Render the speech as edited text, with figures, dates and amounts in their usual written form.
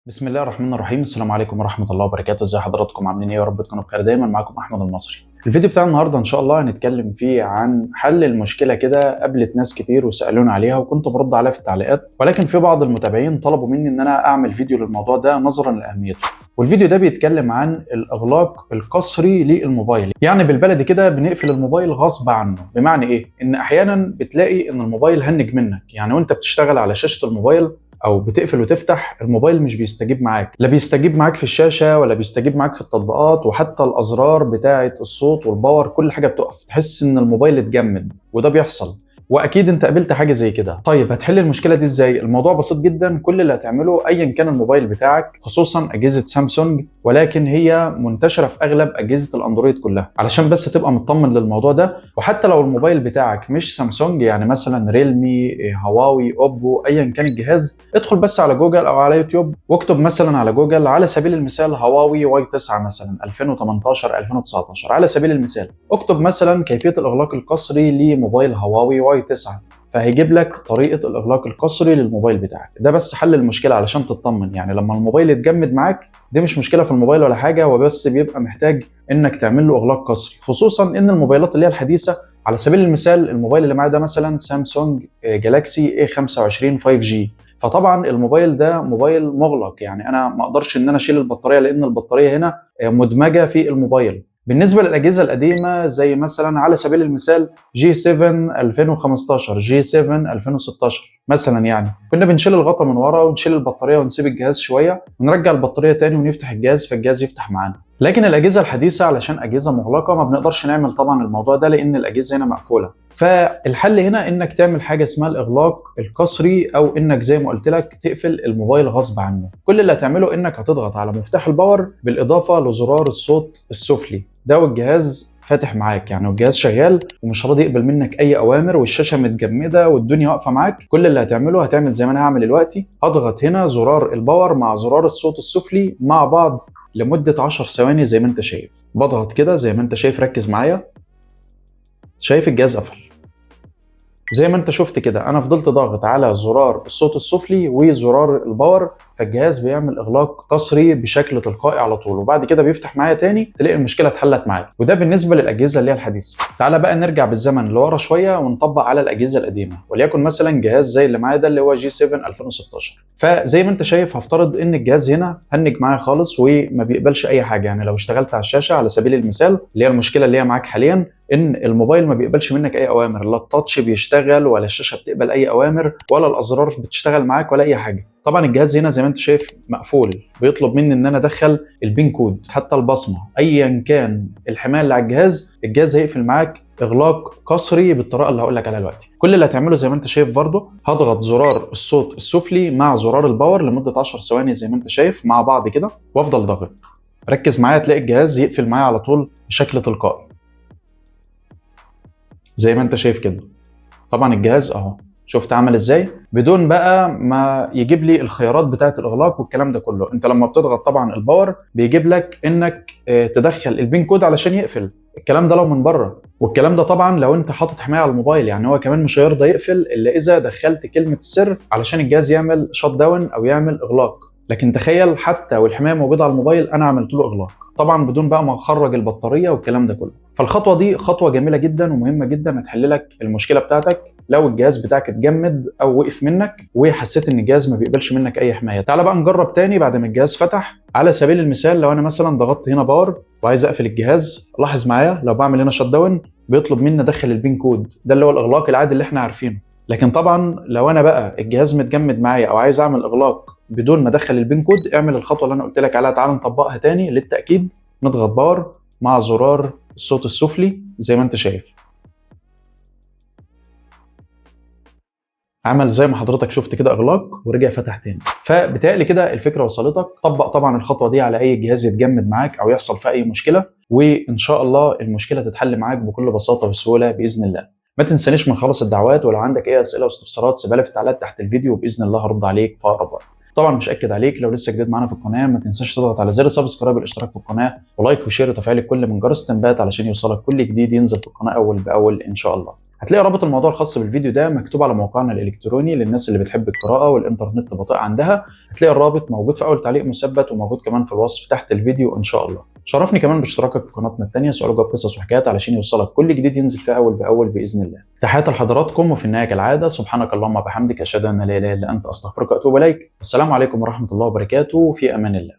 بسم الله الرحمن الرحيم. السلام عليكم ورحمة الله وبركاته. ازي حضراتكم، عاملين ايه؟ يا رب تكونوا بخير دايما. معاكم احمد المصري. الفيديو بتاع النهارده ان شاء الله هنتكلم فيه عن حل المشكلة كده قابلت ناس كتير وسالونا عليها، وكنت برد عليها في التعليقات، ولكن في بعض المتابعين طلبوا مني ان انا اعمل فيديو للموضوع ده نظرا لاهميته. والفيديو ده بيتكلم عن الاغلاق القسري للموبايل، يعني بالبلدي كده بنقفل الموبايل غصب عنه. بمعنى ايه؟ ان احيانا بتلاقي ان الموبايل هنج منك، يعني وانت بتشتغل على شاشة الموبايل او بتقفل وتفتح الموبايل مش بيستجيب معاك، لا بيستجيب معاك في الشاشة ولا بيستجيب معاك في التطبيقات، وحتى الازرار بتاعه الصوت وال power كل حاجة بتقف، تحس ان الموبايل اتجمد. وده بيحصل، واكيد انت قابلت حاجة زي كده. طيب هتحل المشكلة دي ازاي؟ الموضوع بسيط جدا. كل اللي هتعمله ايا كان الموبايل بتاعك، خصوصا اجهزة سامسونج، ولكن هي منتشرة في اغلب اجهزة الاندرويد كلها، علشان بس تبقى مطمن للموضوع ده. وحتى لو الموبايل بتاعك مش سامسونج، يعني مثلا ريلمي، هواوي، اوبو، ايا كان الجهاز، ادخل بس على جوجل او على يوتيوب واكتب مثلا على جوجل على سبيل المثال هواوي Y 9 مثلا 2018 2019 على سبيل المثال، اكتب مثلا كيفية الاغلاق القسري لموبايل هواوي Y 9، فهيجيب لك طريقه الاغلاق القسري للموبايل بتاعك. ده بس حل المشكلة علشان تطمن، يعني لما الموبايل يتجمد معاك دي مش مشكلة في الموبايل ولا حاجة، هو بس بيبقى محتاج انك تعمل له اغلاق قسري، خصوصا ان الموبايلات اللي هي الحديثة، على سبيل المثال الموبايل اللي معايا ده مثلا سامسونج جالاكسي A25 5G، فطبعا الموبايل ده موبايل مغلق، يعني انا ما اقدرش ان انا اشيل البطارية لان البطارية هنا مدمجه في الموبايل. بالنسبة للاجهزة القديمة زي مثلا على سبيل المثال J7 2015، J7 2016 مثلا، يعني كنا بنشيل الغطا من ورا ونشيل البطارية ونسيب الجهاز شوية ونرجع البطارية تاني ونفتح الجهاز فالجهاز يفتح معانا. لكن الاجهزة الحديثة علشان اجهزة مغلقة ما بنقدرش نعمل طبعا الموضوع ده لان الاجهزة هنا مقفولة. فالحل هنا انك تعمل حاجة اسمها الاغلاق القسري، او انك زي ما قلت لك تقفل الموبايل غصب عنه. كل اللي هتعمله انك هتضغط على مفتاح ال power بالاضافة لزرار الصوت السفلي ده، والجهاز فاتح معاك، يعني الجهاز شغال ومش راضي يقبل منك اي اوامر، والشاشه متجمده والدنيا واقفة معاك. كل اللي هتعمله هتعمل زي ما انا هعمل دلوقتي، هضغط هنا زرار ال power مع زرار الصوت السفلي مع بعض لمدة 10 ثواني زي ما انت شايف. بضغط كده زي ما انت شايف، ركز معايا، شايف الجهاز قفل زي ما انت شفت كده. انا فضلت ضاغط على زرار الصوت السفلي وزرار ال power، فالجهاز بيعمل اغلاق قسري بشكل تلقائي على طول، وبعد كده بيفتح معايا تاني تلاقي المشكلة اتحلت معايا. وده بالنسبة للاجهزة اللي هي الحديثة. تعالى بقى نرجع بالزمن لورا شوية ونطبق على الاجهزة القديمة، وليكن مثلا جهاز زي اللي معايا ده اللي هو J7 2016. فزي ما انت شايف هفترض ان الجهاز هنا هنج معايا خالص وما بيقبلش اي حاجة، يعني لو اشتغلت على الشاشة على سبيل المثال اللي هي المشكلة اللي هي معاك حاليا، ان الموبايل ما بيقبلش منك اي اوامر، لا ال touch بيشتغل ولا الشاشة بتقبل اي اوامر ولا الازرار بتشتغل معاك ولا اي حاجة. طبعا الجهاز هنا زي ما انت شايف مقفول، بيطلب مني ان انا ادخل ال PIN code، حتى البصمة، ايا كان الحماية اللي على الجهاز، الجهاز هيقفل معاك اغلاق قسري بالطريقة اللي هقول لك عليها دلوقتي. كل اللي هتعمله زي ما انت شايف برضه، هضغط زرار الصوت السفلي مع زرار ال power لمدة 10 ثواني زي ما انت شايف مع بعض كده، وافضل ضاغط. ركز معايا تلاقي الجهاز يقفل معايا على طول بشكل تلقائي زي ما انت شايف كده. طبعا الجهاز اهو شفت عمل ازاي، بدون بقى ما يجيب لي الخيارات بتاعه الاغلاق والكلام ده كله. انت لما بتضغط طبعا ال power بيجيب لك انك تدخل ال PIN code علشان يقفل. الكلام ده لو من بره، والكلام ده طبعا لو انت حاطط حماية على الموبايل، يعني هو كمان مش هيرضى يقفل الا اذا دخلت كلمة السر علشان الجهاز يعمل shut down او يعمل اغلاق. لكن تخيل حتى والحماية موجودة على الموبايل انا عملت له اغلاق، طبعا بدون بقى ما اخرج البطارية والكلام ده كله. فالخطوه دي خطوة جميلة جدا ومهمة جدا، هتحل لك المشكلة بتاعتك لو الجهاز بتاعك اتجمد او وقف منك وحسيت ان الجهاز ما بيقبلش منك اي حماية. تعال بقى نجرب تاني بعد ما الجهاز فتح. على سبيل المثال لو انا مثلا ضغطت هنا power وعايز اقفل الجهاز، لاحظ معايا لو بعمل هنا shut down بيطلب مني ادخل ال PIN code، ده اللي هو الاغلاق العادي اللي احنا عارفينه. لكن طبعا لو انا بقى الجهاز متجمد معايا او عايز اعمل اغلاق بدون ما ادخل ال PIN code، اعمل الخطوة اللي انا قلت لك عليها. تعال نطبقها تاني للتاكيد. نضغط power مع زرار الصوت السفلي زي ما انت شايف، عمل زي ما حضرتك شفت كده اغلاق ورجع فتح تاني. فبتهيألي كده الفكرة وصلتك. طبق طبعا الخطوة دي على اي جهاز يتجمد معاك او يحصل فيه اي مشكلة، وان شاء الله المشكلة تتحل معاك بكل بساطة وسهولة باذن الله. ما تنسانيش من خالص الدعوات، ولو عندك اي اسئلة واستفسارات سيبها لي في التعليقات تحت الفيديو، وباذن الله هرد عليك في اقرب وقت. طبعا مش اكد عليك لو لسه جديد معانا في القناة ما تنساش تضغط على زر subscribe والاشتراك في القناة و like و share وتفعيل الكل من جرس التنبيهات علشان يوصلك كل جديد ينزل في القناة اول باول ان شاء الله. هتلاقي رابط الموضوع الخاص بالفيديو ده مكتوب على موقعنا الالكتروني للناس اللي بتحب القراءة والانترنت بطيء عندها. هتلاقي الرابط موجود في اول تعليق مثبت، وموجود كمان في الوصف تحت الفيديو ان شاء الله. شرفني كمان باشتراكك في قناتنا الثانية سؤال وجواب قصص وحكايات علشان يوصلك كل جديد ينزل فيها اول باول باذن الله. تحياتي لحضراتكم، وفي النهاية كالعادة سبحانك اللهم وبحمدك، اشهد ان لا اله الا انت، استغفرك واتوب اليك. والسلام عليكم ورحمة الله وبركاته، في امان الله.